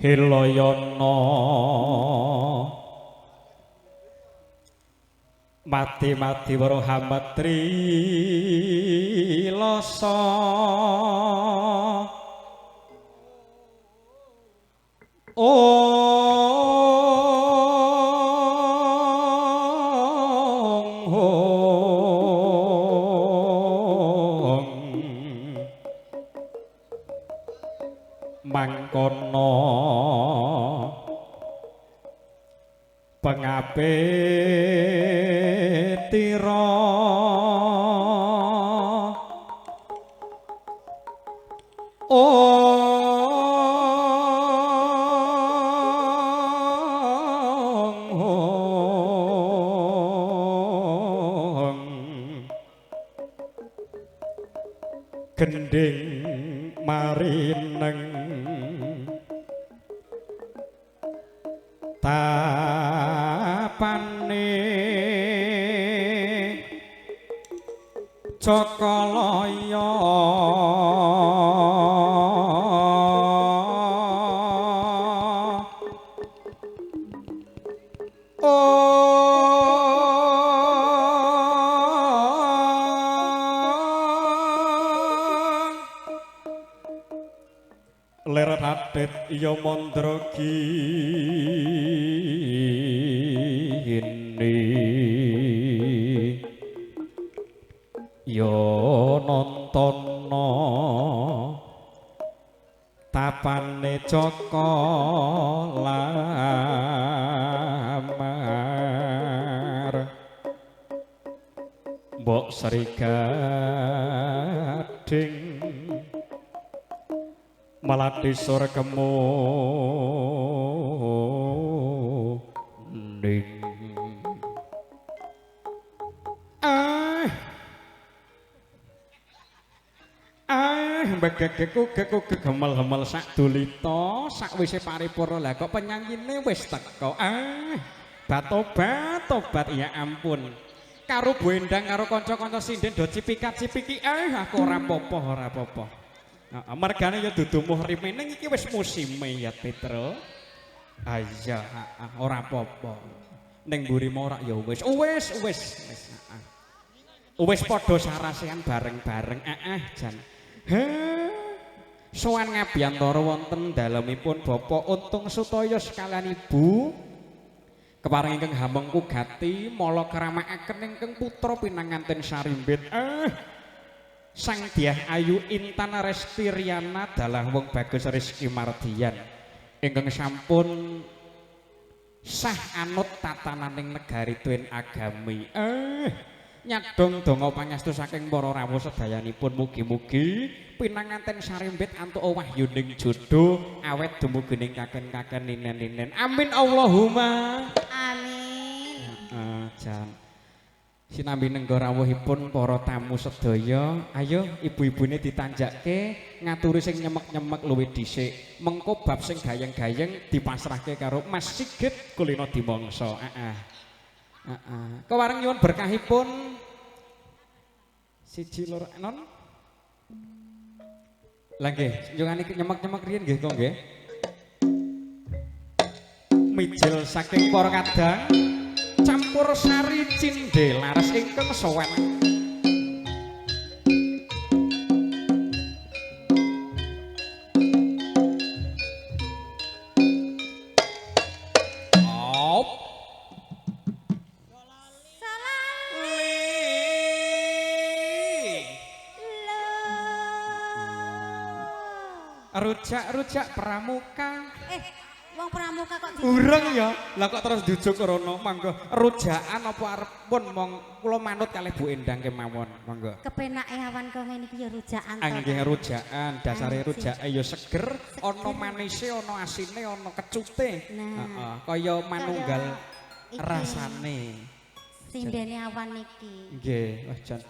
Hiloyono mati-mati weruh hametri lasa ong hong mangkono pengape tira ong hong gending marineng tapane Cakalaya ler radet ya mandra gini ya nontono tapane Jaka Lamar mbok Sri Gading melati sore kemuning. Ah ah begegeku geku gegemel-gemel sak dulita sakwise paripurna. Lah kok penyanyine wis teko. Ah batobat tobat ya ampun. Karo Bu Endang karo kanca-kanca sinden do cipikat-cipiki. Ah aku ora apa-apa ora apa-apa. Heeh, mergane ya dudu muhrime ning iki wis musime ya Petro. Ah iya, heeh, ora apa-apa. Ning mburi ora ya wis. Wis wis wis heeh. Wis padha sarasehan bareng-bareng. Heeh, jan. He. Sowan ngabiyantara wonten dalemipun Bapak Untung Sutoyo sekalian Ibu. Kepareng ingkang hamengku gati mala kramakaken ingkang putra pinanganten sarimbit. Sang Dyah Ayu Intan Resti Riana dalah wong bagus Rizky Mardian ingkang sampun sah anut tatananing negari tuen agami. Nyadong donga pangestu saking para rawuh sedayanipun mugi-mugi pinanganten sarimbit antuk wahyuning jodho awet dumugi ning kaken-kaken ninen-ninen. Amin Allahumma amin. Heeh, jan. Sinambi nenggo rawuhipun para tamu sedaya, ayo ibu-ibune ditanjakke ngaturi sing nyemek-nyemek luwih dhisik. Mengko bab sing gayeng-gayeng dipasrahke karo Mas Sigit Kulino Dimangsa. Heeh. Heeh. Kewareng nyuwun berkahipun siji loro non. Lah nggih, nyungane nyemek-nyemek riyin nggih kok nggih. Mijil saking para kadang campur sari cindhe laras ingkang sowan. Op. Rujak-rujak pramuka. Wong pramuka kok ureng ya. Lah kok terus dijuk rono mangga rujakan apa arep pun mong kula manut kalih Bu Endang kemawon monggo. Kepenake awan kok ngene iki ya rujakan to. Nggih rujakan, dasare rujake ya seger, ana manise, ana asine, ana kecute. Heeh, kaya manunggal rasane. Sindene awan iki. Nggih, wah jan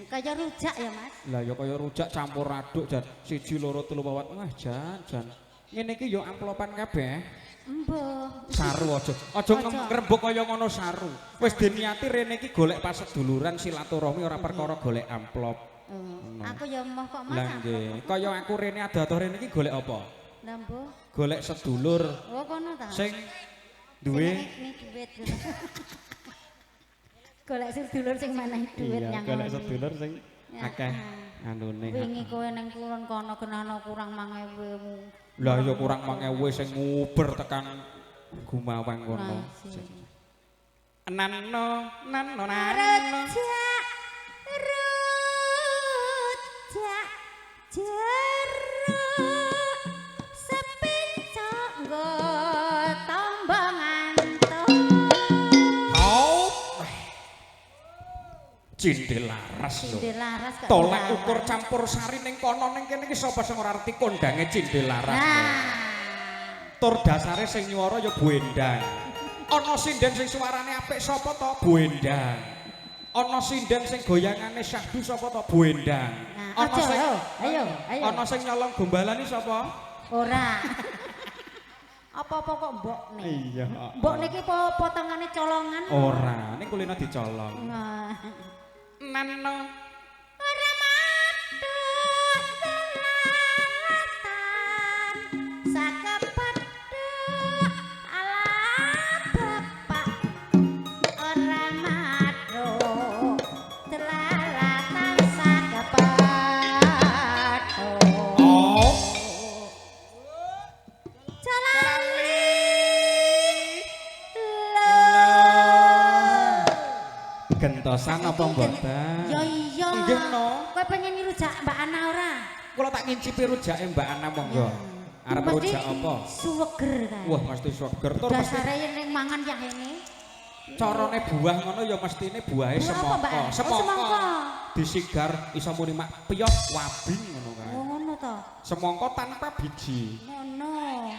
kaya rujak ya Mas. Lah ya kaya rujak campur aduk jan 1 2 3 4 wah jan jan. Ngene iki ya amplopan kabeh. Embuh. Saru aja. Aja ngrembug kaya ngono saru. Wis diniati rene iki golek paseduluran silaturahmi ora perkara golek amplop. Oh, aku ya emoh kok Mas. Lah nggih, kaya aku rene ado-ado rene iki golek apa? Lah mbuh. Golek sedulur. Oh kono ta. Sing duwe ini duit. Golek sedulur sing menehi duit iya, nyang. Golek sedulur sing akeh anune. Wingi kowe ning kulon kono kenano kurang 1000. Lah ya kurang 1000 sing nguber tekan Gumawang kono. Nano nano nano. Rujak rujak jeruk sepincok nggo tombo ngantuk. Hop. Cindil laras lho. Cindil laras kok. Tolak ukur campur sari ning kono ning kene iki sapa sing ora ngerti kondange cindil laras. Nah. Tur dasare sing nyuwara ya Bu Endang. Ana sinden sing suarane apik sapa to? Bu Endang. Ana sinden sing goyangane syahdu sapa to? Bu Endang. Nah, ana sing ayo, ayo. Ana sing nyolong gombalan iki sapa? Ora. Apa-apa kok mbok nih? Iya. Mbok niki potongane colongan? Ora, ning kulino dicolong. Nah. Nano. Ora matuk selatan sakepethuk ala bapak. Ora matuk telalatan sakepethuk. Oh. Jalali. Gentosan apa mboten? Ya iya. Nggih no. Kowe pengen rujak Mbak Ana ora? Kula tak ngincipi rujake Mbak Ana monggo. Arep rujak apa? Suweger kae. Wah, mesti suweger. Tur mesti dasare yen ning mangan yah ini. Carane buah ngono ya mestine buahe semangka. Semangka. Disigar iso muni mak piyok wabing ngono kae. Oh ngono to. Semangka tanpa biji. Ngono.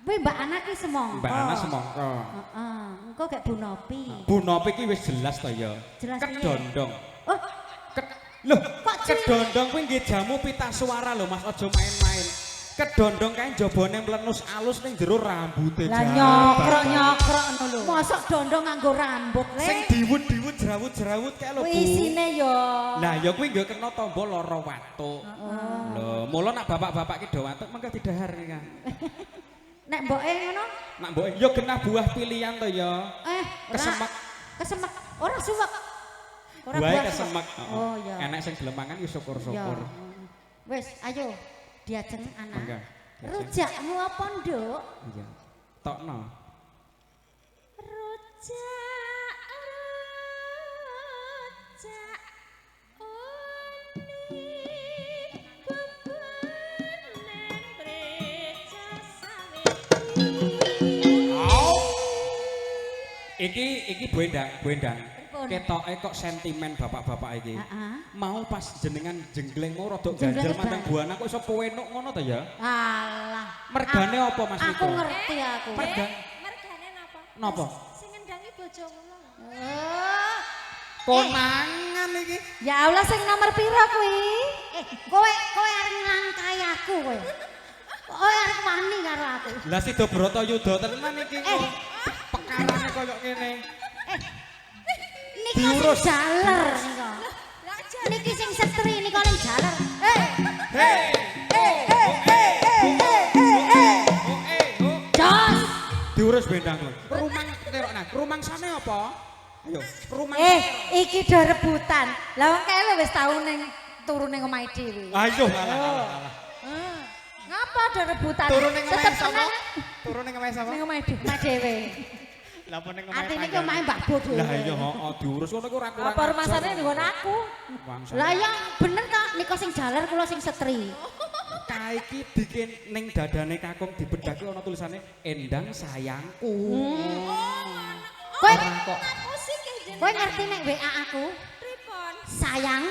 Kuwi Mbak Ana ki semangka. Mbak Ana semangka. Heeh. Engko gek Bu Nopi. Bu Nopi ki wis jelas to ya. Jelas kedondong. Oh. Loh, kedondong kuwi nggih jamu pita suara lho Mas, aja main-main. Kedondong kae njabane mlenus alus ning jero rambute. Lah nyokrok-nyokrok ngono lho. Mosok dondong nganggo rambut le. Sing diwut-diwut jerawut-jerawut kae lho Bu. Isine ya. Lah ya kuwi nggih kena tamba lara watuk. Lho, mula nak bapak-bapak ki do watuk mengke didahar iki. Nek mboke ngono? Nek mboke ya genah buah pilihan to ya. Kesemek. Kesemek. Ora suwek. Ora buah kesemek. Oh iya. Enek sing gelem mangan ya syukur-syukur. Wis, ayo diajeng anak. Rujakmu apa, Nduk? Iya. Tokno. Rujak rujak oni bebenen breja sawiti. Iki Bu Endang, Bu Endang. Ketoke kok sentimen bapak-bapak iki. Mau pas jenengan jenggleng mau rada ganjel mandang buana kok iso penuk ngono ta ya? Alah. Mergane apa Mas Miko? Aku ngerti aku. Mergane napa? Napa? Sing ngendangi bojo kula. Oh. Konangan iki. Ya Allah sing nomor pira kuwi? Kowe kowe arep nglangkai aku kowe. Kowe arep wani karo aku. Lah sida Bratayuda tenan iki kok. Pekarane koyo ngene. Niki sing jaler nika. Niki sing setri nika ning jaler. Hei. Jos. Diurus bendang. Rumang terokna. Rumangsane apa? Ayo, rumang. Iki do rebutan. Lah wong kae lho wis tau ning turu ning omahe dhewe. Ayo alah. Ngapa do rebutan? Turu ning omahe sapa? Turu ning omahe sapa? Ning omahe dhewe. Lah apa ning omahe? Artine ki omahe Mbak Bo dhewe. Lah iya heeh diurus ngono iku ora kurang. Apa rumasane nggon aku? Lah iya bener ta nika sing jaler kula sing setri. Kae iki dikin ning dadane kakung dibedhake ana tulisane Endang sayangku. Kowe kok kowe ngerti nek WA aku? Pripun? Sayang.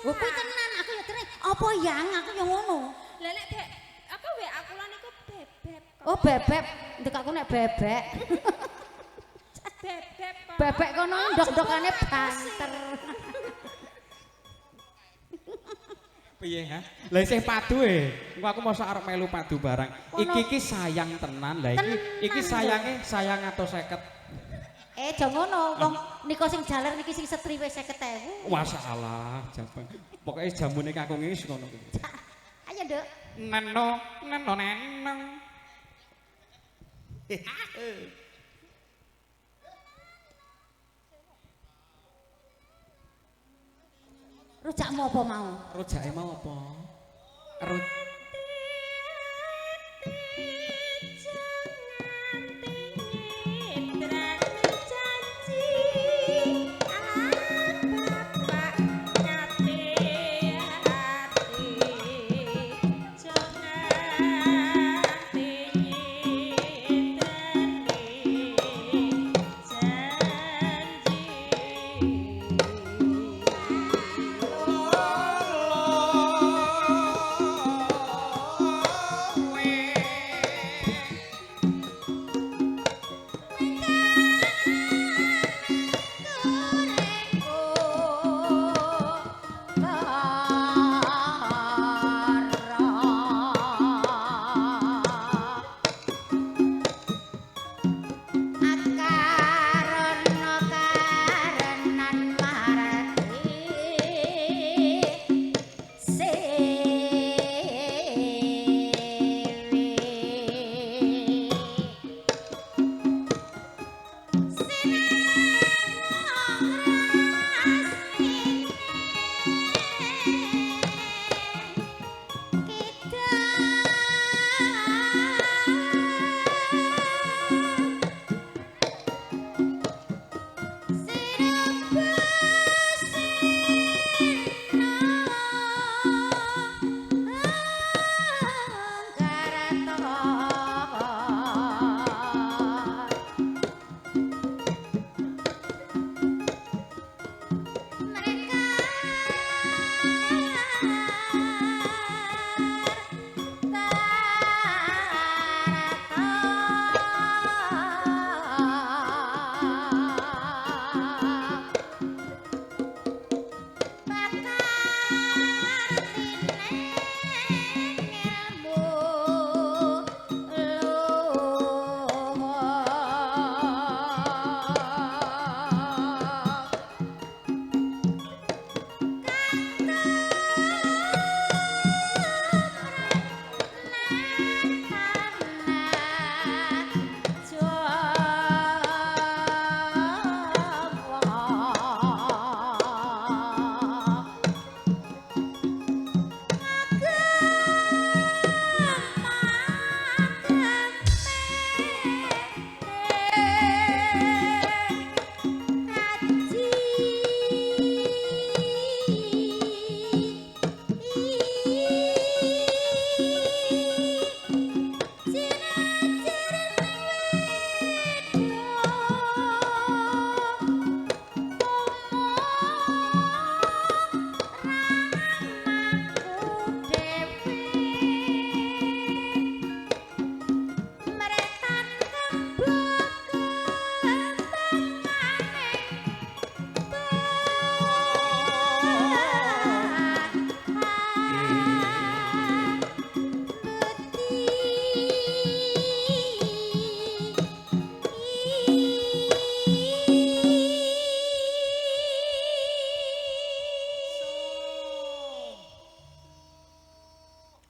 Lho kuwi tenan aku ya tenan. Apa yang aku ya ngono. Lah nek aku WA kula niku bebek kok. Oh bebek, ndek aku nek bebek. Bebek kok. Bebek kono ndok-ndokane banter. Piye ha? Lah isih padu e. Engko aku mosok arep melu padu barang. Iki ki sayang tenan. Lah iki iki sayange sayang 150. Aja ngono, wong nika sing jaler niki sing setri wis 50.000. Wah salah, jabang. Pokoke jamune kakung iki ngono kuwi. Ayo, Nduk. Neno neno neneng. Rujakmu apa mau? Rujake mau apa?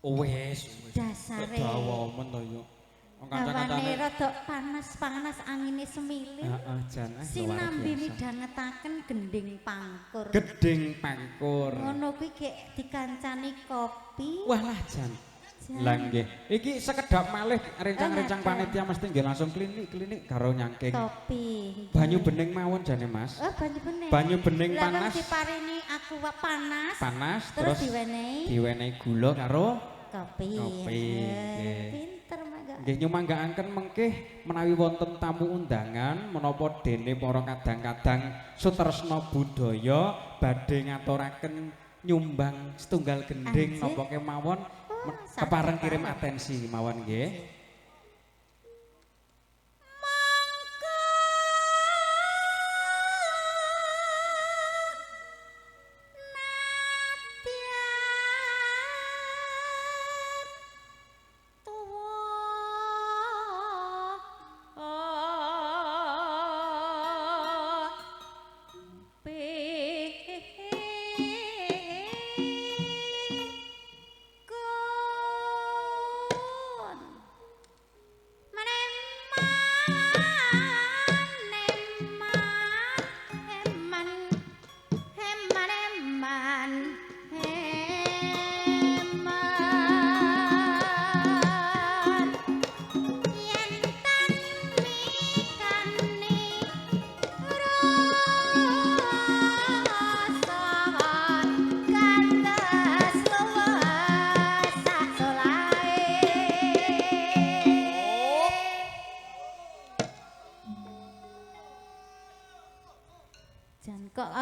Wes dasare dawa men to yo. Wong kanca-kancane rada panas-panas angine semilir. Heeh, jan sinambi midhangetaken gending pangkur. Gending pangkur. Ngono kuwi gek dikancani kopi. Wah lah jan. Lah nggih. Iki sekedhap malih rencang-rencang panitia mesti nggih langsung klinik-klinik karo nyangking. Kopi. Banyu bening mawon jane Mas. Oh, banyu bening. Banyu bening panas. Lah diparini aqua panas. Panas terus diwenehi. Diwenehi gula karo kopi. Kopi. Nggih. Pinter mangga. Nggih nyumanggaaken mengkih menawi wonten tamu undangan menapa dene para kadang-kadang sutresna budaya badhe ngaturaken nyumbang setunggal gending napa kemawon. Kepareng kirim atensi mawon nggih. Go.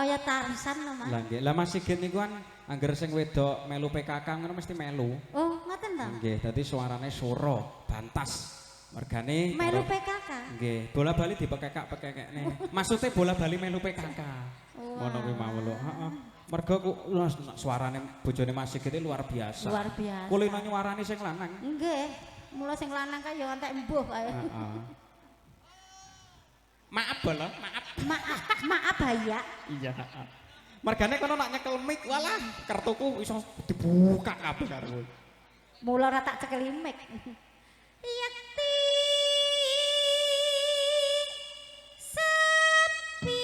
ya Tarsan lho, Mas. Lah nggih, lah Mas Sigit niku kan angger sing wedok melu PKK ngono mesti melu. Oh, ngoten ta? Nggih, dadi suarane sora, bantas. Mergane Melu PKK. Nggih, bola-bali dipekekak-pekekekne. Maksude bola-bali melu PKK. Ngono kuwi mau lho. Heeh. Mergo ku suarane bojone Mas Sigit luar biasa. Luar biasa. Kulino nyuarani sing lanang. Nggih. Mula sing lanang kae ya entek mbuh kae. Heeh. Maaf bolo, maaf. Maaf, maaf ya. Iya, heeh. Mergane kono nak nyekel mic, walah kertuku iso dibuka kabeh karo kowe. Mula ora tak cekeli mic. Yekti sepi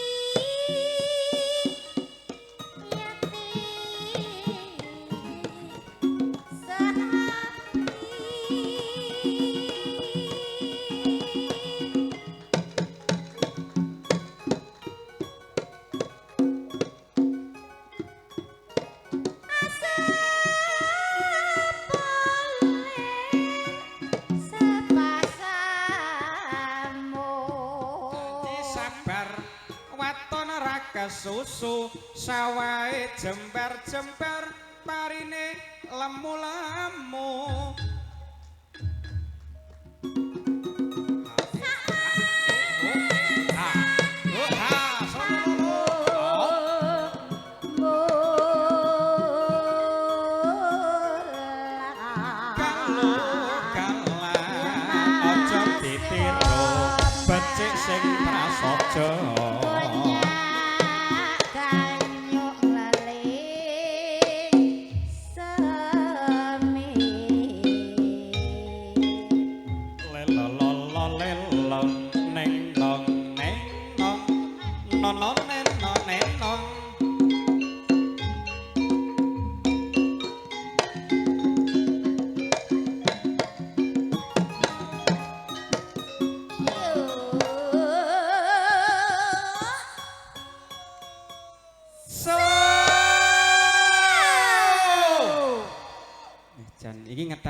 yekti sepi Susu sawahe jembar-jembar parine lemu-lemu. Aja ditiru becik sing prasaja.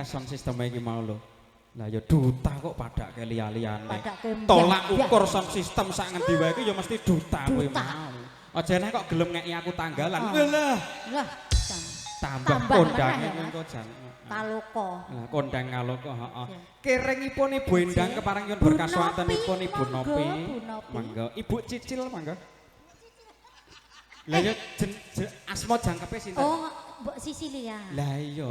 Sound system iki mau lho. Lah ya duta kok padake liya-liyane. Tolak ukur sound system sak ngendi wae iki ya mesti duta kowe mau. Aja nek kok gelem ngeki aku tanggalan. Walah. Lah, tambah kondange mengko jan. Kaloka. Lah kondang kaloka, heeh. Kiringipun Ibu Endang kepareng nyuwun berkah swantenipun Ibu Nopi. Mangga. Ibu Cicil mangga. Lah ya asma jangkepe sinten? Oh, Mbok Sisilia. Lah iya.